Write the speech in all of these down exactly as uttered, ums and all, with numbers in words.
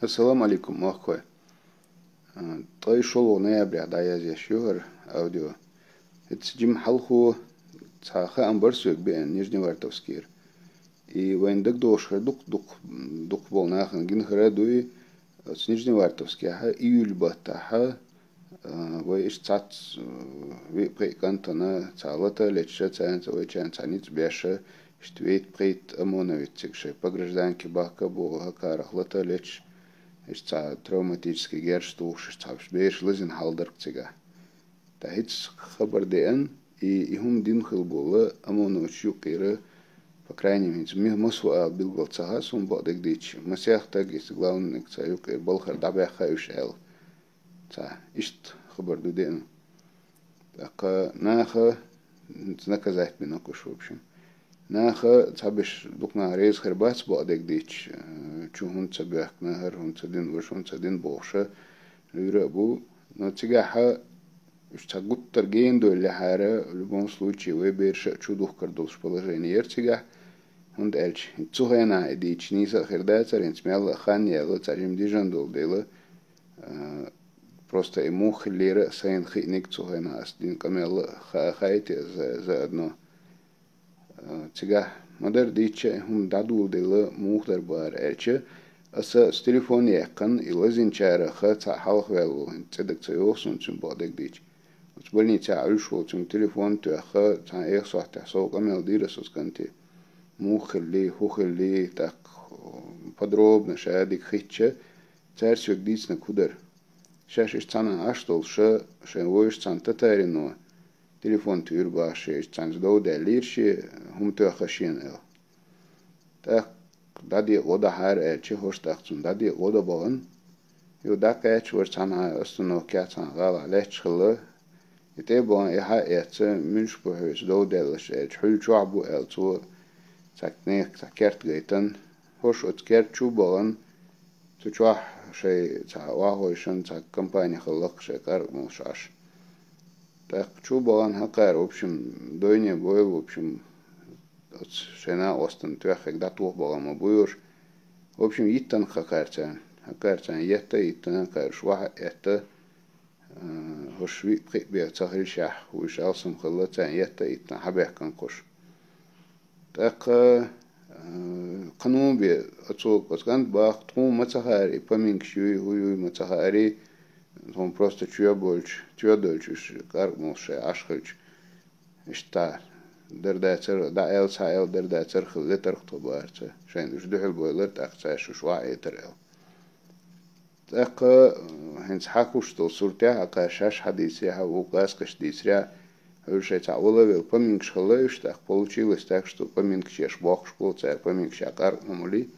Ассаламу алейкум, махкой. А, ткъе шолгӀа ноября дӀаязъеш ю хӀара аудио. ХӀинца жима хьалхо цхьа хаам бар соьга беана Нижневартовскера. И вайна дагадогӀуш хир дукха, дукха, дукха болу нахана гина хир а ду и, оцу Нижневартовскехьа июль баттахьа, а, вай иштта цхьацца, а, виъ-пхиъ кӀантана цхьа лата а леташ, царна цхьа вайчарна цхьа ницкъ беш, иштта вейта-пхийтта ОМОНовец цига шайн по гражданке бахка а боху, хӀокхарах лата а леташ, иштта цхьа травматический герз тухуш, иштта цхьа бераш лазийна хьал дара-кх цигахь. ТӀаккха хӀинца хабар деана, и, и хӀума дина хилла болу ОМОНовцаш юккъера, по крайней мере, хӀинца ма-, массо а ала билггал ца хаьа суна, бакъдерг дийцича, масех стаг, если главный, цхьа юккъера балхара дӀабаьхна уьш аьлла. Цхьа иштта хабар ду деана. ТӀаккха наха наказать бина-кх уьш, в общем. Наха цхьаберш дукха нах реза хир бац, бакъдерг дийцича, э, чу хӀунда ца боьхкина, хӀара хӀунда ца дина, важа хӀунда ца дина бохуш а луьйра а бу. Но цигахьа уьш цхьа гуттар гена дойллехьара, в любом случае, вай бераш а чу духкар долуш положение яра цигахь, хӀунда аьлча хӀинца цу хенахь и дийцича нийса а хир дацара, хӀинца мелла а хан яьлла, цхьа жима дижина долу дела, а, просто и муха хиллера а сайна хиъниг цу хенахь ас дина къамел а ха-, хаийта за, за одно. А, цигахь ма-дарра дийцича, и хӀума дӀадоладелла муха дара бахара аьлча, аса оцу телефон яьккхина, и лазийначарах цхьаъ хьалхаваьлла волу, хӀинца цӀе дага ца йогӀу суна цуьнан, бакъдерг дийцича. Оцу больницехь Ӏуьллуш волчуьнга телефон а тоьхна, цхьана эха сохьтехь сов къамел дийра аса оцу кӀанте. Муха хилли, хӀун хилли, тӀаккха подробно ша дика хиъча, цара соьга дийцинарг хӀун дара. Шаьш иштта цхьанхьа Ӏаш долуш, шайн вовшашца цхьана татарино телефон туьйхира бахара шен, иштта цхьаьнца дов даьллера шен, хӀума тоьхна шена аьлла. ТӀаккха дӀадекъа гӀо дахьара аьлча, хӀорш тӀаккха цунна дӀадекъа гӀо дан бахана. Юха дӀакхаьчча, важа цхьанхьа остановкехь цхьана гӀалахь лаьтташ хилла. И тӀе а бахана, и хьа а эцна, муьлш бу хьоьца дов даьлларш аьлча, хьуьлла чохь бу аьлла цо, цхьа кнехк, цхьа керт гайтина. ХӀорш оцу керта чу а бахана, цу чохь шайн цхьа охьахойшина цхьа компания хилла-кх шайн къаьркъа молуш Ӏаш. ТӀаккха чу а бахана хӀокхара, в общем, дойне бойла, в общем, оцу шайн накъостана тоьхнарг дӀатоха бахана ма бу уьш. В общем, йиттина-кх хӀокхара царна. ХӀокхара царна етта а йиттина, хӀокхара уьш охьа а этта, а, хӀорш виъ-пхиъ бен ца хиллашехь, уьш алсам хилла, царна етта а йиттина, хьабаьхкина-кх уьш. ТӀаккха, а, кхано бен оцо, оцу кӀанта боху, тхуна ма ца хаьара, и поминкаш юй, хӀун юй ма ца хаьара, тхуна просто чоь болчу, чоь долчу уьш къаьркъа молуш шайн Ӏаш хилча. Иштта дара дацара, дӀа аьлла, схьа аьлла дара дацара хилла летарх тхо бахарца. Шайна уьш дуьхьал бойлар, тӀаккха цаьрша уьш охьаэтар аьлла. ТӀаккха, э, хӀинца хьахуш долу суртехь а кхара шаьш хьадийцарехь а, вукху гӀазкхаша дийцарехь а, хьуьлла шайн цхьаъ вала а велла, поминкаш хилла уьш, тӀаккха получилось так, что поминкаш еш бохкуш болу, цара поминкаш яьккхар а хӀума лий.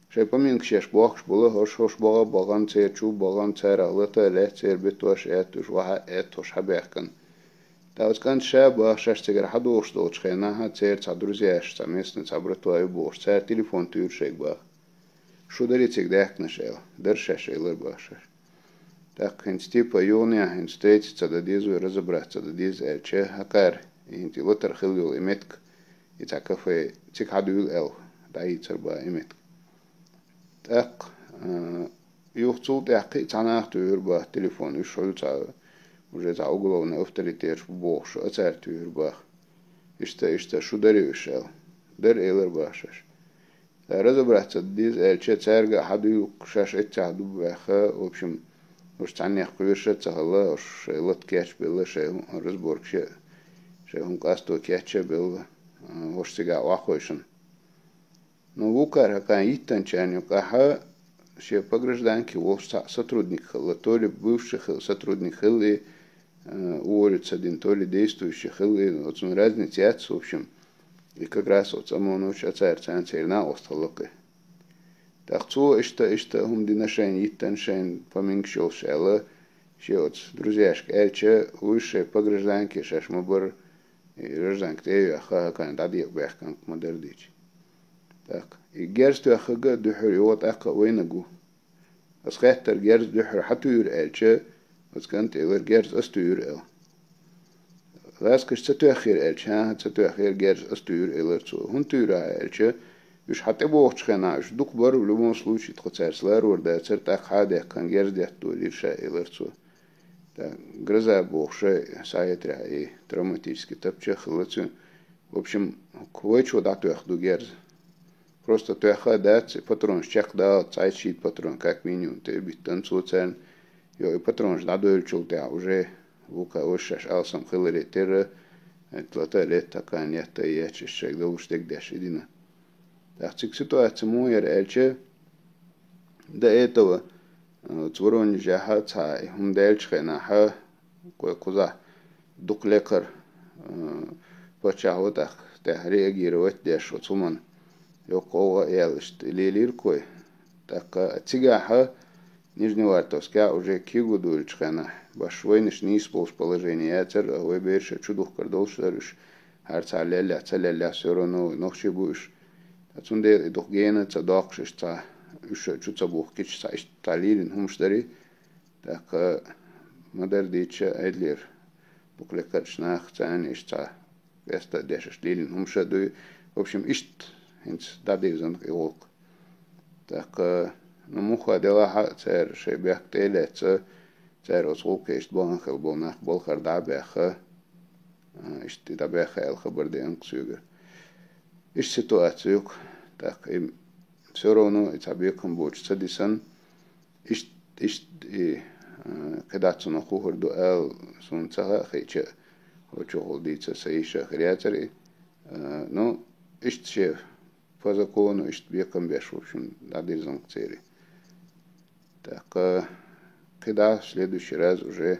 Шайн поминкаш еш бохкуш болу хӀорш, хӀорш баха а бахана, церан чу а бахана, царах лата а лаьтта, церан беттош а аьтта, уьш охьа а аьтта, хӀорш хьабаьхкина. ТӀаккха оцу кӀанта ша а баха, шаьш цигара хьадогӀуш долчу хенахь, церан цхьа друзьяш, цхьа местный, цхьа братва ю бохуш, цара телефон туьйхира шайга баха. Шу дарий цига даьхкинарш аьлла. Дара шаьш, элира баха шаьш. ТӀаккха хӀинца типа юханехьа хӀинца встретиться дан деза вай, разобраться дан деза аьлча, хӀокхара, и хӀинца и латар хилла йолу и меттиг, и цхьа кафе, цига хьадуьйла аьлла, дӀайийцар баха и меттиг. ТӀаккха, а, юха цул тӀаьхьа кхин а цхьа нах туьйхира баха телефон, уьш хьуьлла цхьа, уже цхьа уголовный авторитеташ бу бохуш, а цара туьйхира баха. Иштта, иштта, шу дарий уьш аьлла. Дара, элира баха шаьш. Разобраться деза аьлча, цаьрга а хьадуьйла-кх, шаьш эццехь ду баьхна, в общем, уьш цхьаннех кхоьруш а ца хилла, уьш шайн лата кечбелла, шайн хӀу-, разборкаш а, шайн хӀума къасто кечбелла, а, уьш цигахь охьахойшина. Но вукхара хӀокхарна йиттинчарна юкъахь шен по гражданке волуш цхьаъ сотрудник хилла, то ли бывший хи-, сотрудник хилла и, э, уволиться дина, то ли действующий хилла и, оцунна разница яц, в общем. И как раз оцу ОМОНовцаша цара царна церан накъост хилла-кх и. ТӀаккха цо иштта, иштта хӀума дина шайна, йиттина шайна, поминкаш йолуш аьлла, шен оцу друзьяшка аьлча, уьш шайн по гражданке шаьш ма-барра, и гражданка тӀе а йоьхна, хӀокхарна дӀадекъа баьхкина-кх, ма-дарра дийцича. ТӀаккха и герз тоьхнарг а дуьххьара юха тӀаккха а вайнарг ву. Ас хаьттира, герз дуьххьара хьан туьйхира аьлча, оцу кӀанта элира, герз ас туьйхира аьлла. ГӀазкхаша ца тоьхнера аьлча, хӀан-хӀа, ца тоьхнера, герз ас туьйхира, элира цо. ХӀунда туьйхира хьан аьлча, Уьш хьатӀебохучу хенахь, уьш дукха бара, в любом случае, тхо цаьрца ларор дацара, тӀаккха хьадехкан герз детта долийра ша, элира цо. ТӀаккха гроза бохуш, схьаэцарехь и травматический тапча а хилла цуьнан. В общем, вайчо дӀатоьхна ду герз. Просто тоьхна а дац, и патронаш чекхдаллалц, цхьайтта-шийтта патрон, как минимум, тӀе а биттина цо царна. Йо, и патронаш дӀадойлучул тӀаьхьа уже вукху вашас шаьш алсам хиларе терра, лата а летта, кхана етта а етташ, шайга далуш дерг деш и дина. ТӀаккха цига ситуация муха яра аьлча, до этого, э, цу Воронежехь цхьа и хӀума даьллачу хенахь, кхузахь дукха лекхара, э, паччахьо тӀаккха тӀехь реагировать деш оцу хӀуманна, йоккха гӀовгӀа а яьлла, иштта лелийра кхой. ТӀаккха цигахь Нижневартовскехь уже кегадуьйлучу хенахь, баш вайнаш нийса болуш положение яцара, вай бераш чудухкур долуш дара уьш, хӀара цхьа леллехь, ца леллехь, всё равно вай нохчий бу уьш. Ткъа цундела и дукха гена ца доккхуш, иштта цхьа уьш чу ца бухкича, цхьа иштта цхьа лелийна хӀумаш дарий. ТӀаккха ма-дарра дийцича, Ӏедалера дукха лекхарчу наха, царна иштта цхьа къаста а деш, иштта лелийна хӀумаш а дуй. В общем, иштта хӀинца дӀадирзина и гӀуллакх. ТӀаккха, ну, муха делахь а, цара шайн бехк тӀе а лаьцна, цара оцу гӀуллакхе иштта бахана хилла болу нах балхара дӀа а баьхна, а, иштта и дӀабаьхна аьлла хабар деана-кх соьгара. Иштта ситуация ю-кх. ТӀаккха и всё равно и цхьа бекхам боцуш ца дисна, иштта, иштта и, а, кхидӀа цунах хӀун хир ду ала суна ца хаьа, хиъча а, хӀокхул дийца сан йиша хир яцара и. А, ну, иштта шен по закону иштта бекхам беш, в общем, дӀадирзина-кх церан. ТӀаккха кхидӀа следующий раз уже,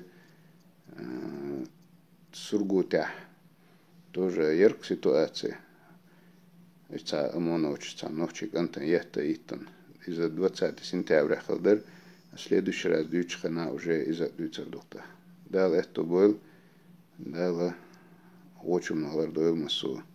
э, Сургутехь тоже яра-кх ситуация. Цхьа ОМОНовцаша цхьана нохчийн кӀантана етта а йиттина. Иза двадцатого сентября хилла дара, следующий раз дуьйцучу хенахь уже иза а дуьйцур ду-кх тӀаккха. Дала аьтто бойла, Дала вочунна лардойла массо а.